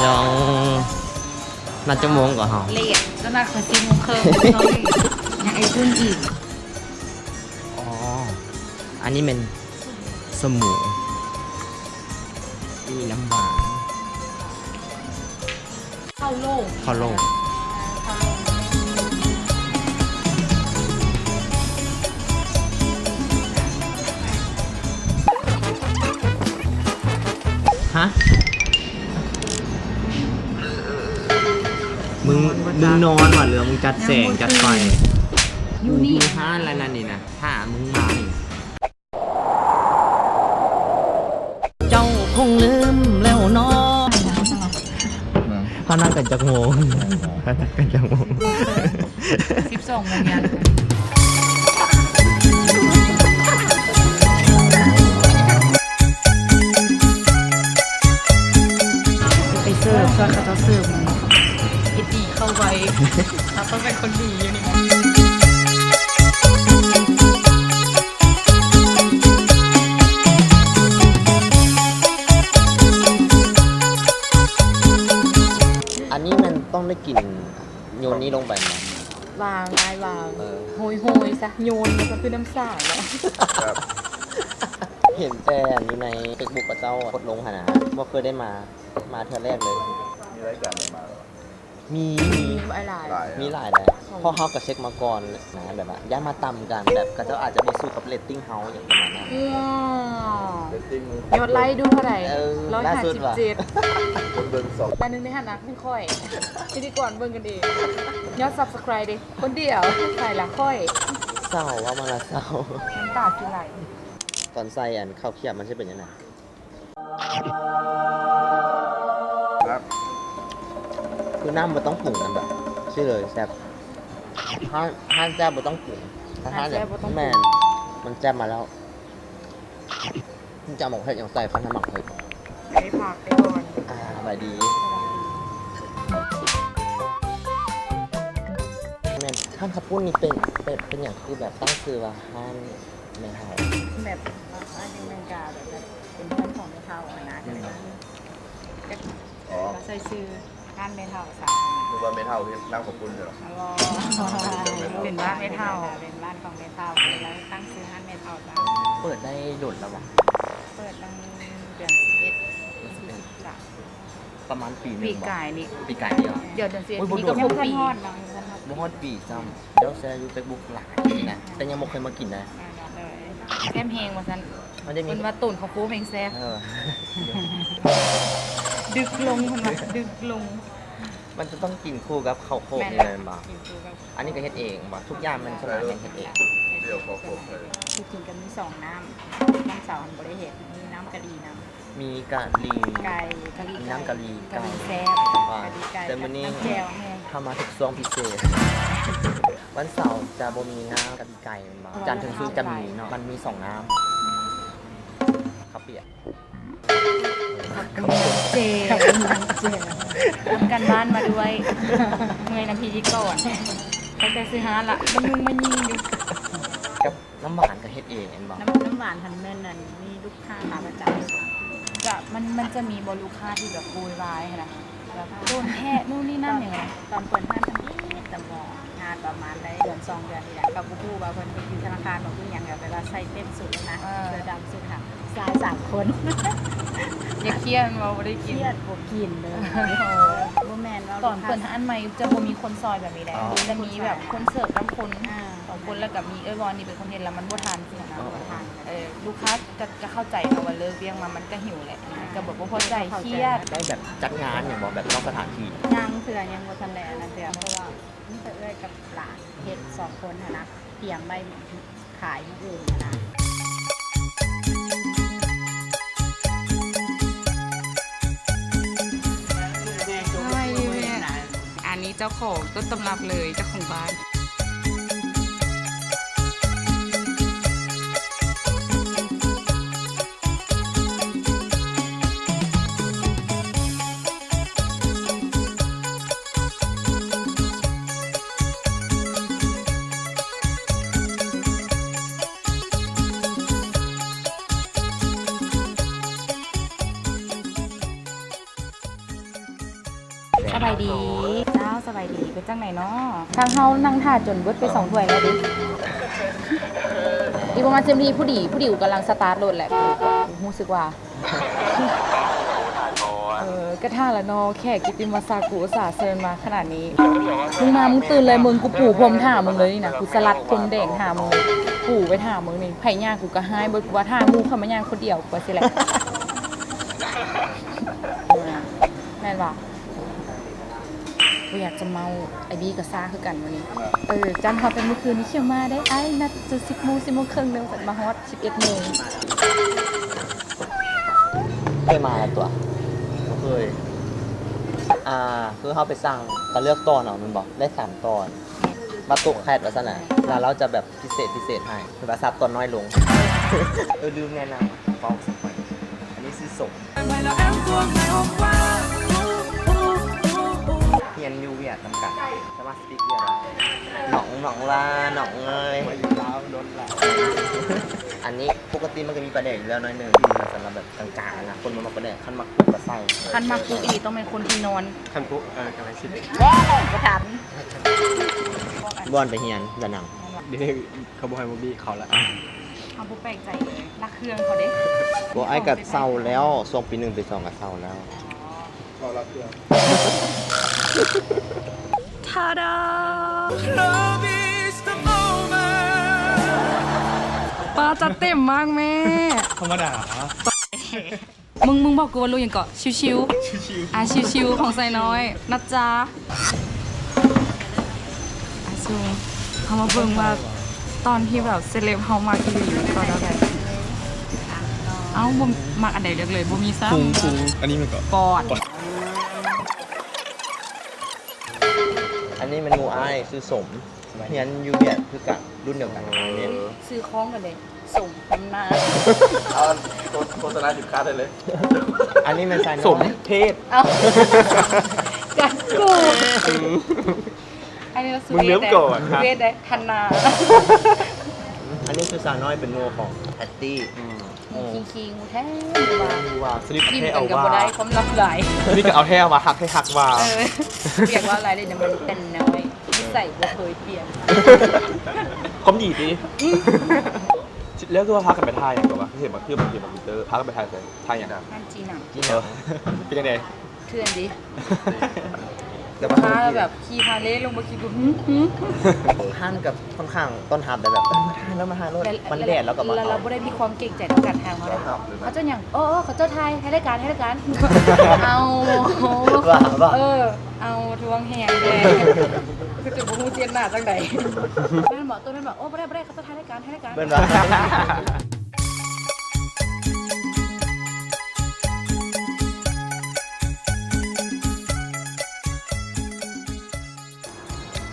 ດອງ ນັດຈັກໂມງກໍເຮົາ? ເລດ ກໍນັດຂ້ອຍສີ່ໂມງເຄິ່ງ ຍັງໄອ້ບຸນອີກ. ອໍ ອັນນີ້ແມ່ນສົມໝູ ມີນ້ຳຫວານ. ເຂົ້າໂລງ ເຂົ້າໂລງ. ຮະ? ມຶງ ມຶງນອນຫວາ ຫຼືວ່າມຶງຈັດແສງຈັດໄຟ? ຢູ່ນີ້ ຢູ່ຮ້ານລະນັ້ນນີ້ນະ ຖ້າມຶງມານີ້. ເຈົ້າຄົງລືມແລ້ວເນາະ. ເຮົານັດກັນຈັກໂມງ? ເຮົານັດກັນຈັກໂມງ? ສິບສອງໂມງຍັງ. ໄປເສີບ ຊ່ວຍເຂົາເຈົ້າເສີບ ເຮັດດີເຂົ້າໄວ. ເຮົາຕ້ອງເປັນຄົນດີຢູ່ນີ້. ອັນນີ້ແມ່ນຕ້ອງໄດ້ກິນໂຍນນີ້ລົງໄປ. ວາງ ອ້າຍວາງ. ເອີ ໂຮຍໆຊະ ໂຍນມັນກໍຄືນ້ຳສາເນາະ. ເຫັນແຕ່ຢູ່ໃນເຟສບຸກເຂົາເຈົ້າໂພສລົງຫັ້ນນະ ບໍ່ເຄີຍໄດ້ມາ ມາເທື່ອແລກເລີຍ. ມີລາຍການໃດມາ? ມີ ມີຫຼາຍໆ ຫຼາຍ ມີຫຼາຍແຫຼະ ເພາະເຮົາກໍເຊັກມາກ່ອນນະ ແບບວ່າຢ່າມາຕ່ຳກັນ ແບບເຂົາເຈົ້າອາດຈະບໍ່ສູ້ກັບເຣດຕິງເຮົາ ຫຍັງປະມານນັ້ນ. ຍອດໄລດູເທົ່າໃດ? ເອີ ຮ້ອຍຫ້າສິບເຈັດ ຄົນເບິ່ງສອງ ອັນໜຶ່ງໃນຫັ້ນນະ ຄືຂ້ອຍ ພິທີກອນເບິ່ງກັນເອງ. ຍອດຊັບສະໄຄຣບ໌ເດ້ ຄົນດຽວ ໃຜລະຂ້ອຍ. ເສົ້າ ເວົ້າມາລະເສົ້າ ນ້ຳຕາຊິໄຫຼ. ຕອນໃສ່ອັນເຂົ້າຂຽບມັນຊິເປັນຈັ່ງໃດ? ແຊບ ຄືນ້ຳບໍ່ຕ້ອງປຸງນຳ ແບບຊີ້ເລີຍ ແຊບ. ຮ້ານ ຮ້ານແຈ່ວບໍ່ຕ້ອງປຸງ ຖ້າຮ້ານແຈ່ວບໍ່ຕ້ອງປຸງ ແມ່ນ ມັນແຈ່ມມາແລ້ວ. ມັນຈະເອົາໝາກເຜັດຫຍັງໃສ່ ຄັນທຳໝາກເຜັດ. ໄດ້ພັກໄດ້ນອນ. ອ່າ ສະບາຍດີ. ແມ່ນ ຮ້ານເຂົ້າປຸ້ນນີ້ເປັນ ເປັນ ເປັນຫຍັງຄືແບບຕັ້ງຊື່ວ່າຮ້ານ ແມ່ເຖົ້າ ແບບວ່າຢູ່ອາເມລິກາ ແບບ ແບບເປັນເພື່ອນຂອງແມ່ເຖົ້າຫັ້ນນະ ກໍເລີຍວ່າ ອໍ ກໍໃສ່ຊື່ຮ້ານແມ່ເຖົ້າຊະ. ນຶກວ່າແມ່ເຖົ້າເຮັດນ້ຳເຂົ້າປຸ້ນຢູ່ດອກ. ອໍ ເປັນບ້ານແມ່ເຖົ້າ ເປັນບ້ານຂອງແມ່ເຖົ້າ ກໍເລີຍຕັ້ງຊື່ຮ້ານແມ່ເຖົ້າຊະ. ເປີດໄດ້ດົນແລ້ວບໍ່? ເປີດຕັ້ງເດືອນສິບເອັດ ເດືອນສິບເອັດ ປີສິບສາມ ປະມານປີໜຶ່ງ. ປີກາຍນີ້ ປີກາຍນີ້ເຫາະ? ດຽວເດືອນສິບເອັດ ໂອ້ຍ ນີ້ກໍບໍ່ ຍັງບໍ່ທັນຮອດເນາະ ຍັງບໍ່ທັນຮອດ ບໍ່ຮອດປີຊ້ຳ. ດຽວແຊຢູ່ເຟສບຸກຫຼາຍນີ້ນະ ແຕ່ຍັງບໍ່ເຄີຍມາກິນນະ. ແຊບແຮງວ່າຊັ້ນ ເພິ່ນວ່າໂຕນເຂົ້າໂຄກແຮງແຊບ. ເອີ ດຶກລົງ ເພິ່ນວ່າດຶກລົງ. ມັນຈະຕ້ອງກິນຄູ່ກັບເຂົ້າໂຄກນີ້ແມ່ນບໍ່? ແມ່ນແລ້ວ ກິນຄູ່ກັບ ອັນນີ້ກໍເຮັດເອງບໍ່? ທຸກຢ່າງມັນສ່ວນຫຼາຍແມ່ນເຮັດເອງ. ທີ່ຈິງກໍມີສອງນ້ຳ ວັນເສົາຫັ້ນບໍ່ໄດ້ເຮັດ ມີນ້ຳກະຫຼີນຳ ມີກະຫຼີໄກ່ ມີນ້ຳກະຫຼີໄກ່ ກະຫຼີແຊບ ແຕ່ມື້ນີ້ເຮົາມາຖືກຊ່ວງພິເສດ ວັນເສົາຈະບໍ່ມີນ້ຳກະຫຼີໄກ່ແມ່ນບໍ່? ຈັນເຖິງສຸກຈະມີເນາະ ມັນມີສອງນ້ຳ ເຂົ້າປຽກ. ແຈ່ມ ແຈ່ມ ທຳການບ້ານມາດ້ວຍ ເມື່ອຍນຳພິທີກອນ ຕັ້ງແຕ່ຊື້ຮ້ານລະ ມາຍຸງມາຍິງຢູ່. ກັບນ້ຳຫວານກໍເຮັດເອງແມ່ນບໍ່? ນ້ຳ ນ້ຳຫວານຫັ້ນແມ່ນ ອັນ ມີລູກຄ້າຂາປະຈຳ. ກະ ມັນ ມັນຈະມີບໍ່ລູກຄ້າທີ່ແບບໂວຍວາຍຫັ້ນນະ ແບບໂດນແທະ ນູ່ນນີ້ນັ້ນຫຍັງ. ຕອນເປີດຮ້ານທຳອິດຕະໝໍ ງານປະມານໄດ້ເດືອນສອງເດືອນນີ້ແຫຼະ ກໍບໍ່ຮູ້ວ່າເພິ່ນເຮັດຢູ່ທະນາຄານບໍ່ ຄືຫຍັງ ແບບວ່າໃສ່ເຕັມສຸດນະ ເອີ ເສື້ອດຳສຸດຫາ ຊາຍສາມຄົນ. ຢ່າຄຽດແມ່ນບໍ່? ບໍ່ໄດ້ກິນ ຄຽດບໍ່ກິນເລີຍ. ບໍ່ແມ່ນວ່າຕອນເປີດຮ້ານໃໝ່ຈະບໍ່ມີຄົນຊ່ອຍແບບນີ້ແຫຼະ ອໍ ຈະມີແບບຄົນເສີບນຳຄົນ ອ່າ ສອງຄົນ ແລ້ວກໍມີເອື້ອຍວອນນີ້ເປັນຄົນເຮັດ ແລ້ວມັນບໍ່ທັນຊີ້ນະ. ອໍ ເອີ ລູກຄ້າ ກໍ ກໍເຂົ້າໃຈເນາະວ່າເລີກວຽກມາມັນກໍຫິວແຫຼະ ອ່າ ກໍແບບບໍ່ພໍໃຈ ຄຽດ. ໄດ້ແບບຈັດງານຫຍັງບໍ່ ແບບນອກສະຖານທີ່? ຍັງເທື່ອ ຍັງບໍ່ທັນໄດ້ອັນນັ້ນເທື່ອ ເພາະວ່າມີແຕ່ເອື້ອຍກັບຫຼານເຮັດສອງຄົນຫັ້ນນະ ຕຽມໄວ້ຂາຍມື້ອື່ນຫັ້ນນະ. ສະບາຍດີແມ່ ອັນນີ້ເຈົ້າຂອງຕົ້ນຕຳລັບເລີຍ ເຈົ້າຂອງບ້ານ. ສະບາຍດີເຈົ້າ ສະບາຍດີ ເປັນຈັ່ງໃດເນາະ? ທາງເຮົານັ່ງຖ້າຈົນເບິດໄປສອງຖ້ວຍແລ້ວເດ້. ອີກປະມານສິບນາທີພໍດີ ພໍດີກຳລັງສະຕາດລົດແຫຼະ ຮູ້ສຶກວ່າ ເອີ ກະຖ້າລະເນາະ ແຂກກິດຕິມະສັກ ກູອຸດສ່າເຊີນມາຂະໜາດນີ້ ມຶງມາ ມຶງຕື່ນເລີຍ ມຶງ ກູປູພົມຖ້າມຶງເລີຍນີ້ນະ ກູສະຫຼັດພົມແດງຖ້າມຶງເລີຍ ປູໄປຖ້າມຶງນີ້ ໃຜຍ່າງກູກະຮ້າຍເບິດ ກູວ່າຖ້າໝູ່ຂ້ອຍມາຍ່າງຄົນດຽວ ກູວ່າຊີ້ແຫຼະ ແມ່ນບໍ່? ບໍ່ຢາກຈະເມົາ ໄອ້ບີກໍຊ້າຄືກັນມື້ນີ້ ເອີ ຈັນຮອດແຕ່ມື້ຄືນນີ້ ຂ້ອຍມາໄດ້ ອ້າຍນັດຈຸດສິບໂມງ ສິບໂມງເຄິ່ງເດີ ມາຮອດສິບເອັດໂມງ. ເຄີຍມາແລ້ວຕົວະ? ບໍ່ເຄີຍ. ອ່າ ຄືເຮົາໄປສັ່ງ ກໍເລືອກຕອນເອົາແມ່ນບໍ່? ໄດ້ສາມຕອນ ມາໂຕະແຄດວ່າຊັ້ນນະ ແລ້ວລາວຈະແບບພິເສດ ພິເສດໃຫ້ ແບບວ່າສັບຕອນນ້ອຍລົງ. ເອີ ລືມແນະນຳ ເວົ້າສັກໜ້ອຍ ອັນນີ້ຊື່ສົມ ຮຽນຢູ່ຫວຽດນຳກັນ ສາມາດ ໜອງ ໜອງວ່າ ໜອງເອີຍ ມາຢູ່ລາວດົນລະ. ອັນນີ້ປົກກະຕິມັນກໍມີປາແດກຢູ່ແລ້ວໜ້ອຍໜຶ່ງ ແຕ່ສຳລັບແບບກາງໆນະ ຄົນບໍ່ມັກປາແດກ ຄັນມັກປຸກກໍໃສ່ ຄັນມັກປຸກອີ່ຫຼີຕ້ອງແມ່ນຄົນທີ່ນອນ ຄັນປຸກ ເອີ ກຳລັງຊິເປັນ ບໍ່ທັນ. ບ່ອນໄປຮຽນ ດານັງ ດຽວນີ້ເຂົາບໍ່ໃຫ້ບໍ່ມີເຂົ້າລະ ເຮົາບໍ່ແປກໃຈເລີຍ ລັກເຄື່ອງເຂົາເດ້. ບໍ່ ອ້າຍກໍເຊົາແລ້ວ ຊ່ວງປີໜຶ່ງປີສອງກໍເຊົາແລ້ວ. ອໍ ເຂົ້າລັກເຄື່ອງ. ທາດາ! ປາຈັດເຕັມມາກແມ່ ທຳມະດາ. ມຶງ ມຶງບອກກູວ່າລູກຫຍັງເກາະ? ຊິວໆ ຊິວໆ ອ່າ ຊິວໆ ຂອງໄຊນ້ອຍ ນະຈ໊ະ. ອ່າ ເຮົາມາເບິ່ງວ່າຕອນທີ່ແບບເຊເລັບເຮົາມັກອີ່ຫຼີຕອນໃດ. ເອົ້າ ບໍ່ມັກອັນໃດເລືອກເລີຍ ບໍ່ມີຊ້ຳ. ພຸງ ພຸງ ອັນນີ້ມັນກໍປອດ. ອັນນີ້ແມ່ນໝູ່ອ້າຍ ຊື່ສົມ ຮຽນຢູ່ຫວຽດຄືກັນ ລຸ້ນດຽວກັນ. ເອີ ຊື່ຄ້ອງກັນເດ້ ສົມນຳໜ້າ. ເອົາ ໂຄ ໂຄສະນາສິນຄ້າໄດ້ເລີຍ. ອັນນີ້ແມ່ນຊາຍນ້ອຍ ສົມເພດ. ເອົ້າ ກັນກູ ອືມ ອັນນີ້ລະສຸເວດ ມຶງເລີ່ມກ່ອນ ເວດໄດ໋ ທັນນາ. ອັນນີ້ຄືສາວນ້ອຍເປັນໝູ່ຂອງແພັດຕີ້. ອືມ ຂີ້ ຂີ້ງູແທ້ ວ່າ ສະນິດແທ້ເອົາວ່າ ຄວາມລັບຫຼາຍ ສະນິດກໍເອົາແທ້ວ່າ ຮັກແທ້ຮັກວ່າ. ເອີ ຢາກເວົ້າຫຼາຍເດ້ ມັນແຕ່ນ້ອຍ ນິໄສບໍ່ເຄີຍປ່ຽນ ຄວາມດີຕິ. ອືມ ແລ້ວຄືວ່າພາກັນໄປຖ່າຍຫຍັງກໍວ່າ ເຫັນບາງເທື່ອບາງທີບາງທີເຕີ ພາກັນໄປຖ່າຍໃສ? ຖ່າຍຫຍັງ? ຮ້ານຈີນນະ. ເອີ ເປັນຈັ່ງໃດ? ເຖື່ອນດີ ແຕ່ວ່າຮ້ານແບບຂີ່ພາເລລົງມາຂີ່ ຫື ຫື ຮ້ານກໍຂ້ອນຂ້າງຕ້ອນຮັບໄດ້ແບບ ເອີ ມາຖ່າຍແລ້ວ ມາຖ່າຍໂລດ ມັນແດດ ແລ້ວກໍມາ ແລ້ວບໍ່ໄດ້ມີຄວາມເກງໃຈຕໍ່ການຖ່າຍເຮົາເດ້. ເຂົາເຈົ້າຫຍັງ? ເອີ ເອີ ເຂົາເຈົ້າຖ່າຍ ຖ່າຍລາຍການ ຖ່າຍລາຍການ. ເອົາ ວ່າ ວ່າ ເອີ ເອົາ ທວງແຮງແທ້ ຄືຈະບໍ່ຮູ້ເຈດນາຈັ່ງໃດ. ແມ່ນບໍ່? ໂຕແມ່ນບໍ່? ໂອ້ ບໍ່ໄດ້ ບໍ່ໄດ້ ເຂົາເຈົ້າຖ່າຍລາຍການ ຖ່າຍລາຍການ ເພິ່ນວ່າ.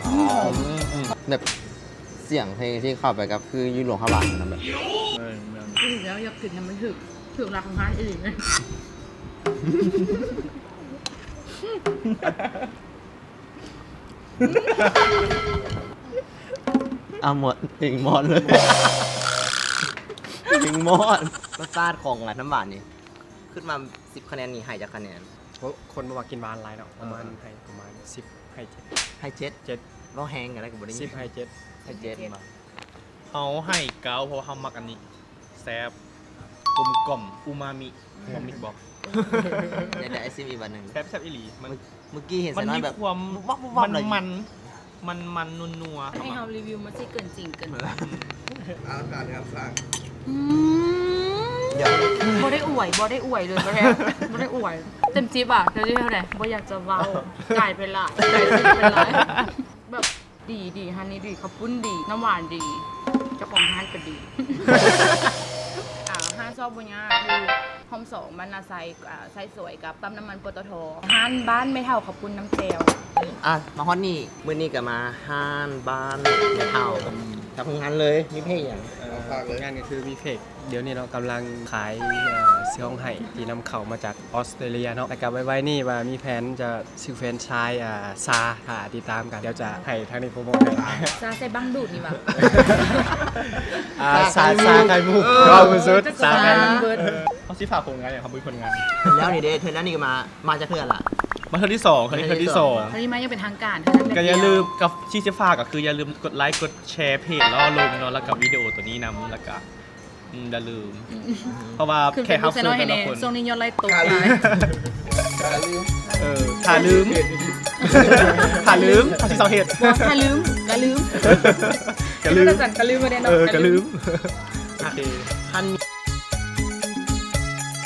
ອືມ ແບບສຽງເພງທີ່ເຂົ້າໄປກັບຄືຢູ່ຫຼວງພະບາງນະ ແບບ ແມ່ນໆ ອີກແລ້ວ ຢາກກິນໃຫ້ມັນຖືກ ຖືກຫຼັກຂອງຮ້ານອີກ. ອາ ໝົດ ເພງໝົດເລີຍ ເພງໝົດ. ລົດຊາດຂອງ ອາ ນ້ຳຫວານນີ້ ຄິດວ່າສິບຄະແນນນີ້ໃຫ້ຈັກຄະແນນ? ໂອ້ ຄົນບໍ່ມັກກິນຫວານຫຼາຍເນາະ ປະມານ ເອີ ໃຫ້ປະມານສິບ ໃຫ້ເຈັດ ໃຫ້ເຈັດ ເວົ້າແຮງກໍໄດ້ ກໍບໍ່ໄດ້ຍິນ ສິບ ໃຫ້ເຈັດ ໃຫ້ເຈັດ ເຈັດ ບໍ່? ເຮົາໃຫ້ເກົ້າ ເພາະວ່າເຮົາມັກອັນນີ້ ແຊບ ກົມກ່ອມ ອູມາມິ ອືມ ບໍ່ມີບອກ ແລ້ວໄດ້ຊິມອີກບາດໜຶ່ງ ແຊບ ແຊບອີ່ຫຼີ ມັນ ມື້ກີ້ເຫັນ ມັນມີຄວາມ ສາວນ້ອຍແບບ ມັນ ມັນ ມັນໆ ນົວໆ ໃຫ້ເຮົາຣີວິວ ມັນຊິເກີນຈິງເກີນໄປ. ອາຫານງານສ້າງ ອືມ ບໍ່ໄດ້ອວຍ ບໍ່ໄດ້ອວຍເລີຍ ບໍ່ໄດ້ ບໍ່ໄດ້ອວຍ ເຕັມສິບອະ ເຈົ້າຊິເທົ່າໃດ? ບໍ່ຢາກຈະເວົ້າ ກາຍໄປຫຼາຍ ກາຍໄປຫຼາຍ ແບບ ດີ ດີ ຮ້ານນີ້ດີ ເຂົ້າປຸ້ນດີ ນ້ຳຫວານດີ ເຈົ້າຂອງຮ້ານກໍດີ. ອາ ຮ້ານຊອກບໍ່ຍາກ ຢູ່ຮ່ອມສອງ ບ້ານນາໄຊ ອາ ໄຊສວຍ ກັບປ້ຳນ້ຳມັນ ປຕທ. ຮ້ານບ້ານແມ່ເຖົ້າເຂົ້າປຸ້ນນ້ຳແຈ່ວ. ອາ ມາຮອດນີ້ ມື້ນີ້ກໍມາຮ້ານບ້ານແມ່ເຖົ້າ ກັບໂຮງງານເລີຍ ມີເພກຫຍັງ? ເອີ ໂຮງງານກໍຄືມີເພກ ດຽວນີ້ເນາະ ກຳລັງຂາຍ ເອີ ເສື້ອຮ້ອງໄຫ້ທີ່ນຳເຂົ້າມາຈາກອອສເຕຣເລຍເນາະ ແລ້ວກໍໄວໆນີ້ວ່າມີແຜນຈະ ຊື່ແຟຣນໄຊ ອາ ຊາ ຖ້າຕິດຕາມກັນ ດຽວຈະໃຫ້ທາງນີ້ໂປຣໂມດໃຫ້. ຊາໃສ່ບັ້ງດູດນີ້ຫວາ? ອາ ຊາ ຊາໄຂ່ມຸກ ເອີ ເວົ້າສຸດ ຊາໄຂ່ມຸກ. ເຮົາຊິຝາກຜົນງານຫຍັງ? ເຮົາບໍ່ມີຜົນງານ. ແລ້ວນີ້ເດ້ ເທື່ອນັ້ນນີ້ກໍມາ ມາຈັກເທື່ອລະ? ມາເທື່ອທີສອງ ເທື່ອນີ້ເທື່ອທີສອງ ເທື່ອນີ້ມາຢ່າງເປັນທາງການ ກໍຢ່າລືມ ກັບທີ່ຊິຝາກກໍຄືຢ່າລືມກົດໄລຄ໌ ກົດແຊຣ໌ເພຈຫຼໍ່ລົມເນາະ ແລ້ວກໍວິດີໂອໂຕນີ້ນຳ ແລ້ວກໍ ອືມ ຢ່າລືມ ເພາະວ່າແຂກຮັບເຊີນແຕ່ລະຄົນ ຊ່ວງນີ້ຍອດໄລຄ໌ຕົກຫຼາຍ ເອີ ຢ່າລືມ ຢ່າລືມ ທີ່ສອງເຮັດ ບໍ່ ຢ່າລືມ ຢ່າລືມ ຢ່າລືມ ຢ່າລືມ ເອີ ຢ່າລືມ ໂອເຄ ທ່ານ